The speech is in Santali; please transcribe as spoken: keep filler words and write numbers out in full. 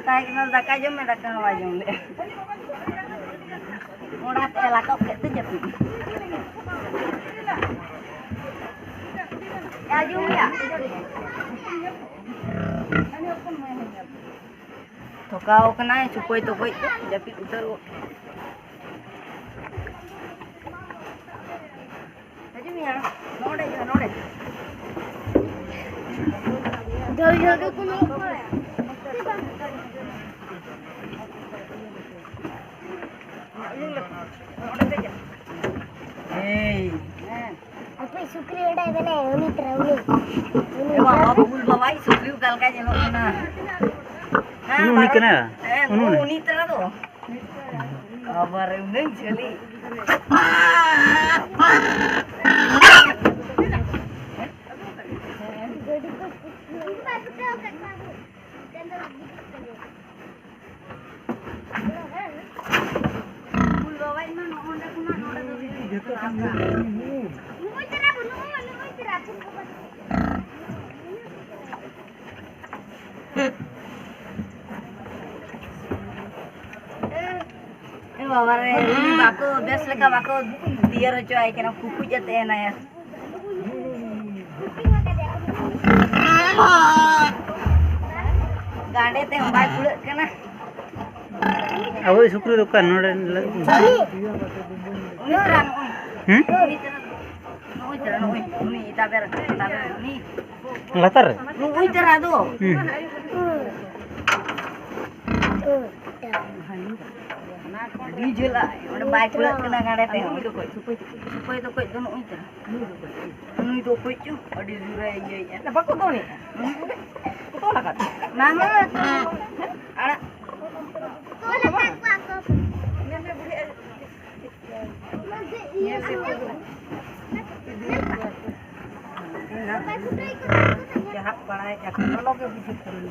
ᱛᱟᱦᱮᱸ ᱠᱟᱱᱟ, ᱫᱟᱠᱟ ᱡᱚᱢ ᱢᱮ, ᱫᱟᱠᱟ ᱦᱚᱸ ᱵᱟᱭ ᱡᱚᱢ ᱞᱮᱫᱼᱟ᱾ ᱚᱲᱟᱜ ᱛᱮ ᱞᱟᱴᱚᱜ ᱠᱮᱫ ᱛᱮ ᱡᱟᱹᱯᱤᱫ᱾ ᱭᱟ, ᱡᱚᱢ ᱢᱮᱭᱟ᱾ ᱛᱷᱚᱠᱟᱣ ᱠᱟᱱᱟᱭ, ᱪᱩᱯᱟᱹᱭ ᱛᱚᱯᱟᱹᱭ ᱛᱮ ᱡᱟᱹᱯᱤᱫ ᱩᱛᱟᱹᱨ ᱜᱚᱫ᱾ ᱦᱤᱡᱩᱜ ᱢᱮᱭᱟ, ᱱᱚᱰᱮ, ᱱᱚᱰᱮ᱾ ᱡᱚᱞ ᱡᱚᱞ ᱫᱚ ᱠᱳᱱᱳ ᱩᱯᱟᱹᱭ᱾ ᱮᱭ᱾ ᱦᱮᱸ᱾ ᱟᱯᱮ ᱥᱩᱠᱨᱤ ᱚᱸᱰᱮ ᱢᱮᱱᱟᱭᱟ, ᱩᱱᱤ ᱛᱚᱨᱟ, ᱩᱱᱤ᱾ ᱩᱱᱤ ᱮ ᱵᱟᱵᱟ, ᱛᱚᱨᱟ᱾ ᱵᱩᱞ ᱵᱟᱵᱟᱭ ᱥᱩᱠᱨᱤ ᱚᱠᱟ ᱞᱮᱠᱟᱭ ᱧᱮᱞᱚᱜ ᱠᱟᱱᱟ᱾ ᱦᱮᱸ, ᱩᱱᱤ ᱵᱟᱨᱚ-, ᱠᱟᱱᱟ? ᱦᱮᱸ, ᱩᱱᱤ, ᱩᱱᱤ᱾ ᱩᱱᱤ ᱛᱚᱨᱟ ᱫᱚ᱾ ᱟᱵᱟᱨ ᱩᱱᱟᱹᱝ ᱡᱷᱟᱹᱞᱤ᱾ ᱩᱞ ᱵᱟᱵᱟ, ᱤᱧ ᱢᱟ ᱱᱚᱜᱼᱚ ᱱᱚᱸᱰᱮ ᱠᱷᱚᱱᱟᱜ ᱱᱚᱸᱰᱮ ᱫᱚ ᱡᱷᱟᱹᱞᱤ ᱡᱚᱛᱚ ᱠᱷᱚᱱ ᱠᱟᱱᱟ᱾ ᱡᱷᱟᱹᱞᱤ ᱱᱩᱭ᱾ ᱱᱩᱭ ᱛᱚᱨᱟ ᱵᱚ, ᱱᱩᱭ, ᱱᱩᱭ ᱛᱚᱨᱟ, ᱯᱷᱩᱞ ᱵᱟᱵᱟ᱾ ᱮ ᱵᱟᱵᱟ ᱨᱮ, ᱩᱱᱤ ᱵᱟᱠᱚ ᱵᱮᱥ ᱞᱮᱠᱟ ᱵᱟᱠᱚ ᱛᱮᱭᱟᱨ ᱦᱚᱪᱚ ᱟᱭ ᱠᱟᱱᱟ, ᱠᱩᱠᱩᱡ ᱟᱛᱮ ᱦᱮᱱᱟᱭᱟ᱾ ᱜᱟᱸᱰᱮ ᱛᱮᱦᱚᱸ ᱵᱟᱭ ᱠᱩᱲᱟᱹᱜ ᱠᱟᱱᱟ᱾ ᱟᱵᱚᱭᱤᱡ ᱥᱩᱠᱨᱤ ᱫᱚ ᱚᱠᱟ ᱱᱚᱰᱮ? ᱩᱱᱤ ᱛᱚᱨᱟ ᱱᱚᱜᱼᱚᱭ᱾ ᱦᱩᱸ? ᱩᱱᱤ ᱛᱚᱨᱟ, ᱱᱚᱜᱼᱚᱭ ᱛᱚᱨᱟ, ᱱᱚᱜᱼᱚᱭ, ᱩᱱᱤ ᱛᱟᱵᱮᱨ, ᱛᱟᱵᱮᱨ, ᱩᱱᱤ᱾ ᱞᱟᱛᱟᱨ ᱨᱮ? ᱱᱚᱜᱼᱚᱭ ᱛᱚᱨᱟ ᱫᱚ᱾ ᱦᱩᱸ᱾ ᱟᱹᱰᱤ ᱡᱷᱟᱹᱞᱟ, ᱚᱸᱰᱮ ᱵᱟᱭ ᱠᱩᱲᱟᱹᱜ ᱠᱟᱱᱟ ᱜᱟᱸᱰᱮ ᱛᱮᱦᱚᱸ᱾ ᱥᱩᱯᱟᱹᱭ ᱫᱚ ᱠᱚᱡ ᱫᱚ ᱱᱚᱜᱼᱚᱭ ᱛᱚᱨᱟ᱾ ᱱᱩᱭ ᱫᱚ ᱚᱠᱚᱭ ᱪᱚ ᱟᱹᱰᱤ ᱡᱳᱨᱮ ᱤᱭᱟᱹᱭᱮᱫᱼᱟ᱾ ᱵᱟᱠᱚ ᱫᱚᱱᱮᱫᱼᱟ᱾ ᱠᱚ ᱫᱚᱱ ᱟᱠᱟᱫ᱾ ᱵᱟᱝᱟ᱾ ᱟᱲᱟᱜ᱾ ᱧᱮᱞ ᱢᱮ ᱵᱩᱲᱦᱤ, ᱧᱮᱞ ᱢᱮ ᱵᱩᱲᱦᱤ᱾ ᱡᱟᱦᱟᱸ ᱵᱟᱲᱟᱭ ᱠᱟᱛᱷᱟ ᱞᱚᱞᱚ ᱜᱮ ᱵᱩᱡᱷᱟᱹᱜ ᱠᱟᱱᱟ᱾